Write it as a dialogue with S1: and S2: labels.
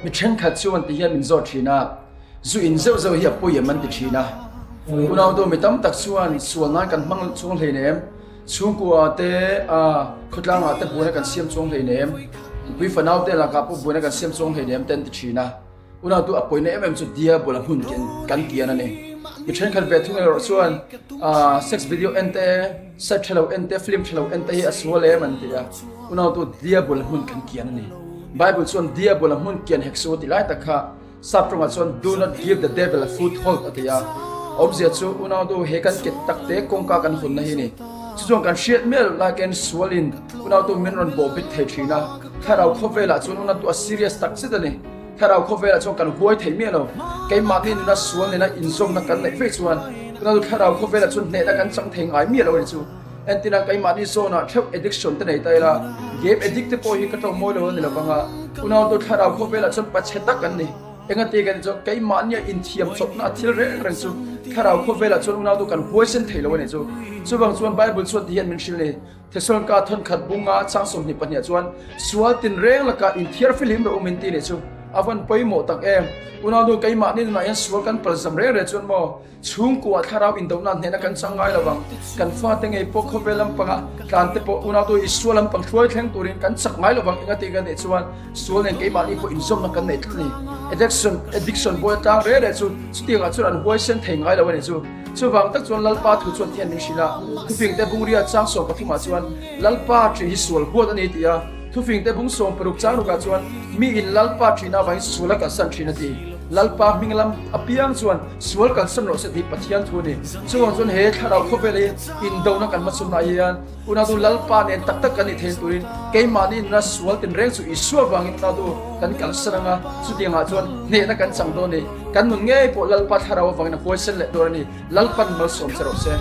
S1: Mi thenkhat chuan ti hian min zawt thin a, zu in zeuh zeuh hi a pawi em an ti thin a. Unautu mi tam tak chuan sual nan kan hmang chuang hleinem, chhungkua te, khawtlangah te buaina kan siam chuang hleinem, nupui fanau te lakah pawh buaina kan siam chuang hleinem te an ti thin a. Unautu a pawina em em chu Diabol a hmun kan kian a ni. Mi thenkhat ve thung erawh chuan sex video en te, site tha lo en te, film tha lo en te hi a sual em an ti a. Unautu Diabol a hmun kan kian a ni. Bible chuan Diabol a hmun kian hek suh a ti lai tak kha Sap tawngah chuan do not give the devil a foothold a ti a. Awmzia chu unautu he kan ket tak te kawngka kan hawnna hi a ni. Chu chuan kan hriat miah loh laikin sualin unautu min rawn bawh bit thei thin a. Thlarau khawvelah chuan unautu a serious tak zet a ni. Thlarau khawvelah chuan kan huai thei miah lo. Keimahni nuna sual nena inzawmna kan neih vek chuan tunah chu thlarau khawvelah chuan hnehna kan chang thei ngai miah lo a ni chu. Entina keimahni zawnah theuh addiction te nei ta ila, game addict te pawh hi ka tawng mawi lo a ni lo vang a, unau chu thlarau khawvelah chuan pachhe tak an ni. Engati kan tih chuan keimahnia inthiam chawpna a thil reng reng chu thlarau khawvelah chuan unau chu kan huaisen thei lo a ni chu. Chuvang chuan Bible chuan ti hian min hrilh ni. Thesalonika thawnkhat bunga chang 22 ah chuan sual tinreng lakah inthiar fihlim rawh u min ti nih chu a van pawimawh tak em. Unau keimahni nunah hian sual kan palzam reng reng chuan maw chhungkuah thlarau indona hnehna kan chang ngai lo vang. Kan fate ngei pawh khawvel lampangah tlan te pawh unau Isua lampang hruai thleng turin kan chak ngai lo vang engati ka nih chuan sual nen keimahni pawh inzawmna kan nei tlat a ni. Addiction addiction bawi atang reng reng chu chutiangah chuan an huaisen thei ngai lo a ni chu. Chuvang tak chuan Lalpa thu chuan thian min hrilh a, thufingte bungria chang 13 ah chuan Lalpa ṭih hi sual huat a ni ti a, thufingte bung 60 chang rukah chuan mi in Lalpa ṭihna avangin sual a kalsan ṭhin a ti. Lalpa hming lam apiang chuan sual kalsan rawh se tih Pathian thu a ni. Chuvang chuan he thlarau khawvel hi indona kan hmachhunah hian Unau tu Lalpa nen tak tak kan nih theih turin keimahni nuna sual tinreng chu Isua vangin unau tu kan kalsan anga chutiangah chuan hnehna kan chang dawn a ni. Kan nun ngei pawh Lalpa thlarau avangin a huaisen leh dawn a ni. Lalpan malsawm che rawh se.